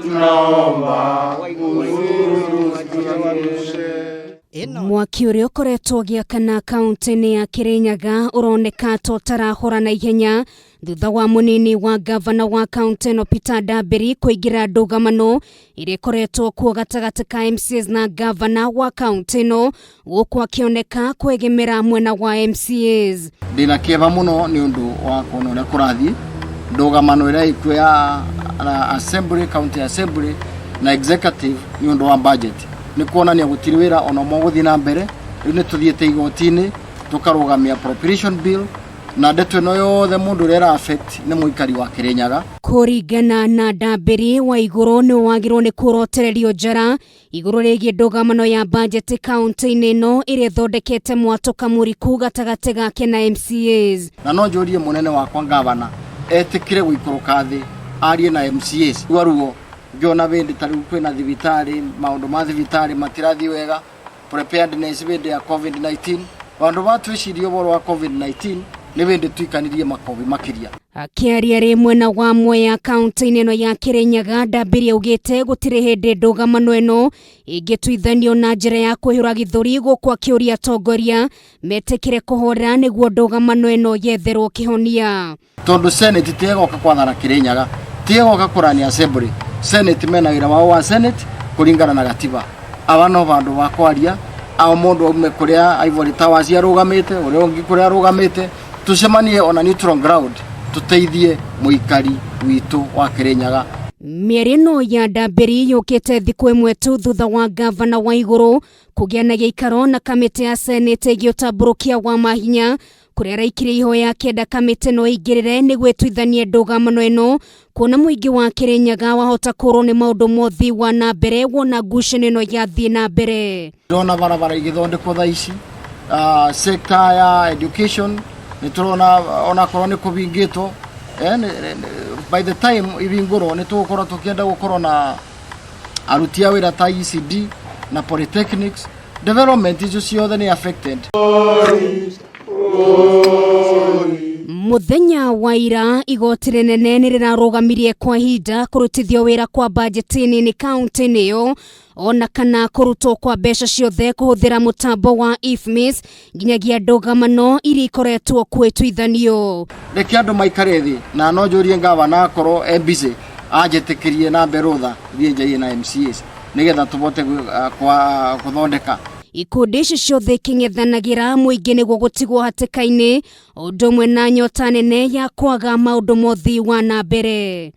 Tunaomba uzuru Mwaki ũrĩa ũkoretwo ũgĩakana kaunti-inĩ ya Kirinyaga ũroneka ta ũtarahora na ihenya thutha wa mũnini wa gavana wa kaunti ĩno Peter Ndambĩri kũingĩra ndũgamano ĩrĩa ĩkoretwo kuo gatagatĩ ka MCAs na gavana wa kaunti ĩno, gũkũ akĩoneka kwegemera mwena wa MCAs. Ndĩna kĩeva mũno nĩ ũndũ wa kuona ũrĩa kũrathiĩ ndũgamano ĩrĩa ĩkuo ya assembly, county assembly na executive nĩ ũndũ wa budget. Nĩ kuonania gũtirĩ wĩra ona ũmwe ũgũthiĩ na mbere. Rĩu nĩ tũthiĩte igoti-inĩ tũkarũgamia appropriation bill, na ndeto ĩno yothe mũndũ ũrĩa ĩra affect nĩ mũikari wa Kĩrĩnyaga. Kũringana na Ndambĩri, wa igũrũ nĩ wagĩrĩirwo nĩ kũrotererio njara igũrũ rĩgiĩ ndũgamano ya bajeti kaunti-inĩ ĩno ĩrĩa ĩthondekete mwatũka mũriku gatagatĩ gake na MCAs. Na no njũrie mũnene wakwa ngavana etĩkĩre gũikũrũka thĩ arie na MCAs. Rua ruo ngĩona bĩndĩ ta rĩu kwĩna thibitarĩ, maũndũ ma thibitarĩ matirathiĩ wega, preparedness bĩndĩ ya COVID-19, bandũ ba twĩcirie ũhoro wa COVID-19 nĩ bĩndĩ twikanirie makobi makĩria. Akĩaria rĩ mwena wa Mwea kaunti-inĩ ĩno ya Kirinyaga, Ndambĩri augĩte gũtirĩ hĩndĩ ndũgamano ĩno ĩngĩtuithanio na njĩra ya kwĩhũra gĩthũri, gũkũ akĩũria atongoria metĩkĩre kũhorera nĩguo ndũgamano ĩno yetherwo kĩhonia. Tondũ Senate ti ĩgoka kwathana Kirinyaga, ti ĩgoka kũrani assembly. Senate mena wĩra wao wa Senate kũringana na gatiba. Aba no bandũ ba kwaria, ao mũndũ aume kũrĩa Ivory Towers arũgamĩte, ũrĩa ũngĩ kũrĩa arũgamĩte, tucemanie ona neutral ground, tuteithie mũikari witũ wa Kirinyaga. Mĩario ĩno ya Ndambĩri yũkĩte thikũ ĩmwe tu thutha wa gavana wa igũrũ kũgĩa na gĩikaro na kamĩtĩ ya Senate ĩgiĩ ũtambũrũkia wa mahinya, kũrĩa araikirie ihoya akĩenda kamĩtĩ ĩno ĩingĩrĩre nĩguo ĩtuithanie ndũgamano ĩno, kuona mũingĩ wa Kirinyaga wahota kũrwo nĩ maũndũ mothi wa na mbere wona ngucanio ĩno yathiĩ na mbere. Ndĩrona barabara igĩthondekwo thaa ici, sector ya education nĩ tũrona onakorwo nĩ kũbingĩtwo, by the time ibingũrwo nĩ tũgũkorwo tũkĩenda gũkorwo na aruti a wĩra ta ECD na polytechnics. Development icio ciothe nĩ affected. Mũthenya wa ira igoti rĩnene nĩ rĩrarũgamirie kwa ihinda kũrutithio wĩra kwa bajeti nini kaunti-inĩ ĩyo, ona kana kũrutwo kwa mbeca ciothe kũhũthĩra mũtambo wa IFMIS nginyagia ndũgamano iria ikoretwo kuo ituithanio. Reke andũ maikare thĩ, na no njũrie ngavana akorwo e busy anjĩtĩkĩrie na mbe rũtha thiĩ njarie na MCAs nĩgetha tũbote gũthondeka. Ikundi ici ciothe ikĩng'ethanagĩra mũingĩ nĩguo gũtigwo hatĩka-inĩ, ũndũ ũmwe na nyota nene ya kwaga maũndũ mothi wa na mbere.